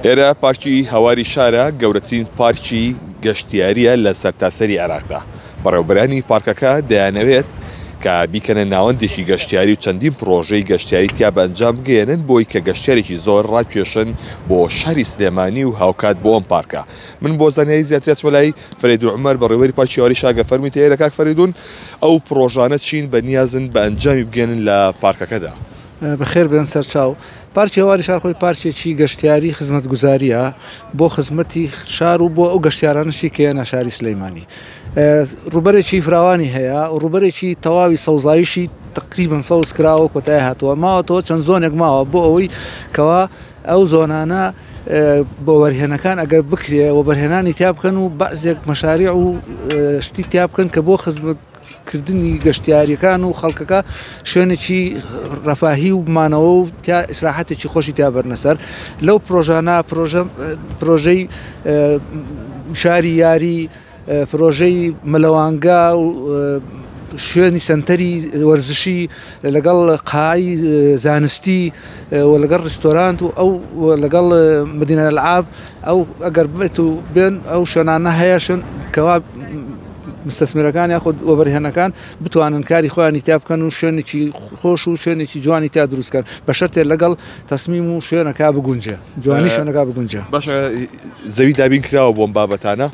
ئێرە پارکی هەواری شارە، گەورەترین پارکی گەشتیارییە لە سەرتاسەری عێراقدا. بەڕێوەبەرانی پارکەکە دەیانەوێت کە بیکەنە ناوەندێکی گەشتیاری و چەندین پڕۆژەی گەشتیاری تیا بە ئەنجام بگەیەنن بۆی کە گەشتیارێکی زۆر ڕابکێشن بۆ شاری سلێمانی و هاوکات بۆ ئەم پارکە. من بۆ زانیاری زیاتر ئەچمە لای فەرەیدون عومەر بەڕێوەبەری پارکی هەواری شار گە فەرموویتە ئێرە کاک فەرەیدون ئەو پڕۆژانە چین بە نیازن بە ئەنجامی بگەیەنن لە پارکەکەدا؟ بەخێر بێن سەرچاو. پارکی هەواری شار خۆی پارکێکی گەشتیاری خزمەتگوزارییە بۆ خزمەتی شار و بۆ ئەو گەشتیارانەشی کە یەنە شاری سلەیمانی. ڕووبەرێکی فراوانی هەیە و ڕووبەرێکی تەواوی سەوزاییشی تقریبن سەوز کراوە کۆتای هاتووە ماوەتەوە چەند زۆنێک ماوە بۆ ئەوەی کەوا ئەو زۆنانە بۆ وەرهێنەکان ئەگەر بکرێ وەبەرهێنانی تیا بکەن و بەعزێک مەشاریع و شتی تیا بکەن کە بۆ خزمەت کردنی گەشتیاریەکان و خەڵکەکە شوێنێکی ڕەفاهی و مانەوە و تیا ئیسراحەتێکی خۆشی تیا بەرنە سەر لەو پرۆژانە پرۆژە پرۆژەی شاری یاری پرۆژەی مەلەوانگا و شوێنی سنتەری وەرزشی لەگەڵ قای زانستی و لەگەڵ ڕیستۆرانت و ئەو لەگەڵ مدینە العاب ئەو ئەگەر بێت و بێن ئەو شوێنانە هەیە شوێن کەوا مستەسمرەکان یاخود وەبەرهێنەکان بتوانن کاری خۆیانی تیا بکەن و شوێنێکی خۆش و شوێنێکی جوانی تیا دروست کەن بە شەرتێ لەگەڵ تەسمیم و شوێنەکە بگونجێ جوانی شوێنەکە بگونجێ. باشە زەوی دابین کراوە بۆم بابەتانە؟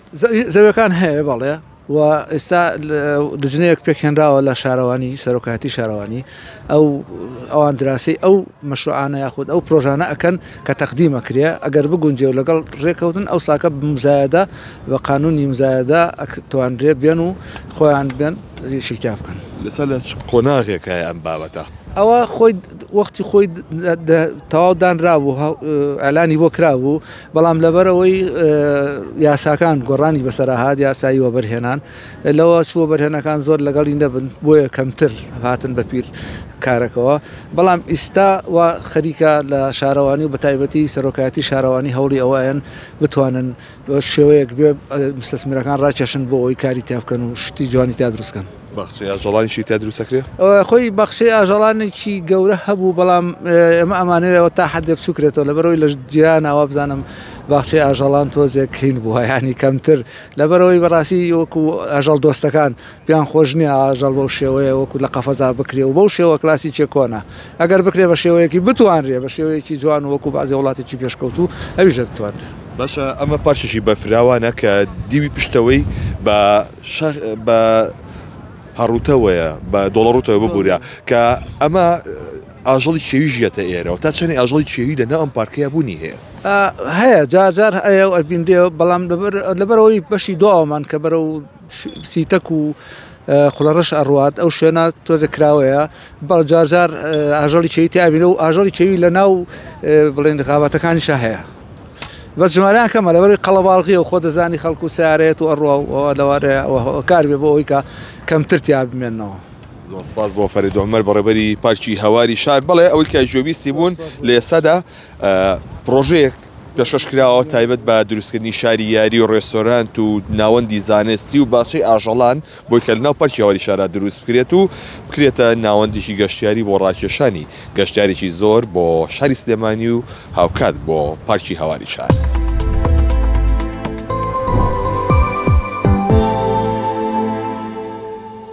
زەویەکان هەیە بەڵێ و ئێستا لجنەیەک پێکهێنراوە لە شارەوانی سەرۆکایەتی شارەوانی ئەو ئەوان دراسی ئەو مەشروعانە یاخود ئەو پرۆژانە ئەکەن کە تەقدیم ئەکرێ ئەگەر بگونجێ و لەگەڵ ڕێکەوتن ئەو ساکە مزایەدە بە قانونی مزایەدە ئەتوانرێ بێن و خۆیان بێن شیرکیا بکەن. لەسەر لە چ قۆناغێکایە ئەم بابەتە؟ ئەوە خۆی وەختی خۆی تەواو دانرابوو ئەلانی بۆ کرابوو بەڵام لەبەرئەوەی یاساکان گۆڕانی بەسەرا هات یاسایی وەبەرهێنان لەوە چووە بەرهێنەکان زۆر لەگەڵی نەبن بۆیە کەمتر هاتن بە پیر کارەکەوە بەڵام ئیستا و خەریکە لە شارەوانی و بەتایبەتی سەرۆکایەتی شارەوانی هەوڵی ئەوەیان بتوانن بە شێوەیەک بێ مستەسمرەکان ڕاکێشن بۆ ئەوەی کاری تیا بکەن و شتی جوانی تیا دروست کەن. باخچەی ئاژەڵانیشی تیا دروست ئەکرێ؟ خۆی باخچەی ئاژەڵانێکی گەورە هەبوو بەڵام ئێمە ئەمانەوێ تا حەدێ بچووکرێتەوە لەبەرئەوەی لە جیرانە وابزانم باخچەی ئاژەڵان تۆزێک هین بووە یانی کەمتر لەبەرئەوەی بەڕاستی وەکو ئاژەڵ دۆستەکان پێیان خۆش نییە ئاژەڵ بەو شێوەیە وەکو لە قەفەزا بکرێ و بەو شێوە کلاسیکیە کۆنە ئەگەر بکرێ بە شێوەیەکی بتوانرێ بە شێوەیەکی جوان وەکو بەعزێ وڵاتێکی پێشکەوتوو ئەویش دەتوانرێ. باشە ئەمە پارچێکی بەرفراوانە کە دیوی پشتەوەی بە شاخ بە هەڕوتەوەیە بە دۆڵەڕوتەوە ببورە کە ئەمە ئاژەڵی کێویش یەتە ئێرەوە تا چەنێ ئاژەڵی کێوی لە ناو ئەم پارکەیا بوونی هەیە؟ هەیە جار جار هەیە و ئەبینرێ بەڵام لەبەرئەوەی بەشی دواوەمان کە بەرەو سیتەک و قوڵەڕەش ئەڕوات ئەو شوێنە تۆزە کراوەیە بەڵ جار جار ئاژەڵی کێوی تیا ئەبینێ و ئاژەڵی کێوی لە ناو بڵێن غاباتەکانیشا هەیە بەس ژمارەیان کەمە لەبەرئەوەی قەڵەباڵغیە و خۆ دەزانی خەڵک و سەیارەیەت و ئەڕوا و لەوانەیە کار بێ بۆ ئەوەی کە کەمتر تیا بمێننەوە. زۆر سپاس بۆ فەرید عومەر بەڕێوەبەری پارکی هەواری شار. بەڵێ ئەوەی کە گوێبیستی بوون لە ئێستادا پڕۆژەیەک پێشکەش کراوە تایبەت بە دروستکردنی شاری یاری و ڕێستۆرانت و ناوەندی زانستی و باخچەی ئاژەڵان بۆی کە لەناو پارکی هەواری شارا دروست بکرێت و بکرێتە ناوەندێکی گەشتیاری بۆ ڕاکێشانی گەشتیارێکی زۆر بۆ شاری سلێمانی و هاوکات بۆ پارکی هەواری شار.